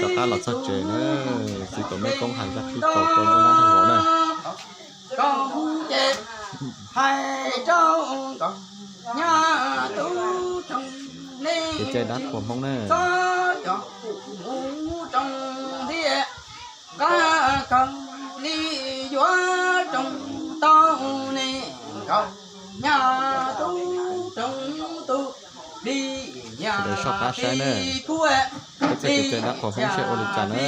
Rov qab los txog tsev na, txiv Kaus Mej poob hais zaj qhib kaus rau nkauj nyab nraug vauv na. Kaus ces hais rau nkauj nyab tub roog ne, kev cai dab qhuas Hmoob na, txhob coj mus roos ntiag, qab kawg li yuav roos tau ne, nkauj nyab tub roog tub li. Sawv daws soj qab saib na, peb txoj kev cai dab qhuas Hmoob saib ua li cas na,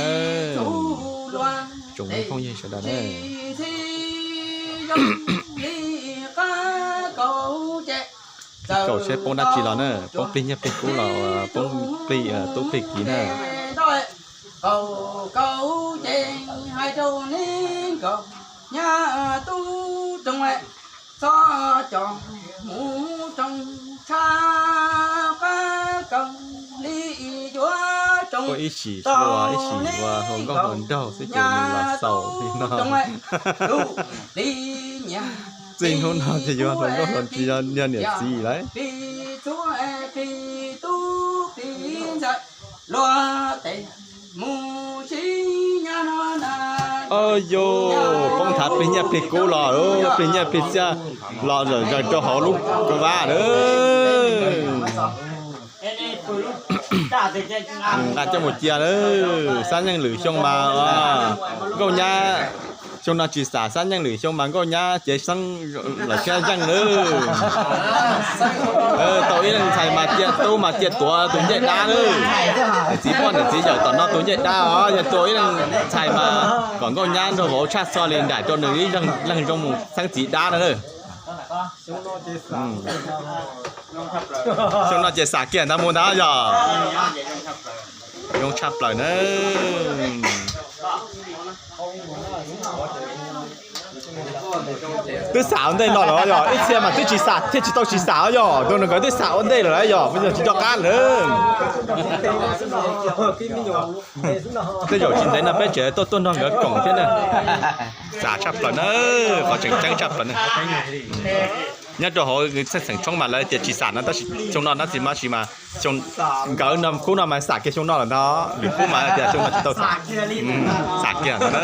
tsoom me phooj ywg sawv daws na. Kaus seb poob dab tsi los na, poob plig nyiaj plig kub los poob plig tub plig kiv na. Kaus ces hais rau ne, nkauj nyab tub roog, txhob coj mus roos tshaj, qab kawg li yuav roos ib sim ua ib sim ua hluas nkauj hluas nraug xwb ces nws los xaus li no. Txij hnub no ces yuav hluas nkauj hluas nraug, yog niam txiv lawm. Plig tub plig ntxawm, luag tes mus sib nyob no na. Au yau, poob thav plig nyiaj plig kub los, plig nyiaj plig txiaj los zawm zaws rau hauv lub kaum vab lawm. Nqa coj mus cia lawm. Xab nyeej lwm xyoo mas nkauj nyab, xyoo no tsis xam, xab nyeej lwm xyoo mas nkauj nyab cev xeeb lawm thiab zeej lawm. Tau ib leeg ntxhais mas cia tub mas cia tuav tus ncej dab lawm. Niam txiv poj niam txiv yawm tom no tus ncej dab os, yog tau ib leeg ntxhais mas kom nkauj nyab nraug vauv tshaj txhoj li nraim rau nws ib leeg zoo mus xeeb txiv dab na. Xyoo no ces xam kiag ntag mus ntag yog. Zoo tshaj plaws na. Twb xam ua ntej no los yog ib txhia mas twb tsis xam thiaj tsis tau tsis xam yog, nkawd twb xam ua ntej lawm yog, tsis nco qab lawm. Tej zaum tsis ntev no peb tseem tuaj tuaj nrog nkawd koom thiab na. Xam tshaj plaws na, qhov tseem ceeb tshaj plaws na. Nyob rau hauv txheej xeem tshoob mas lawv tias tsis xam no tab sis xyoo no tab sis mas, tab sis mas nkawd no kub no mas xam kiag xyoo no lawm ntag, lwm kub mas tias xyoo no tsis tau xam. Xam kiag ntag na.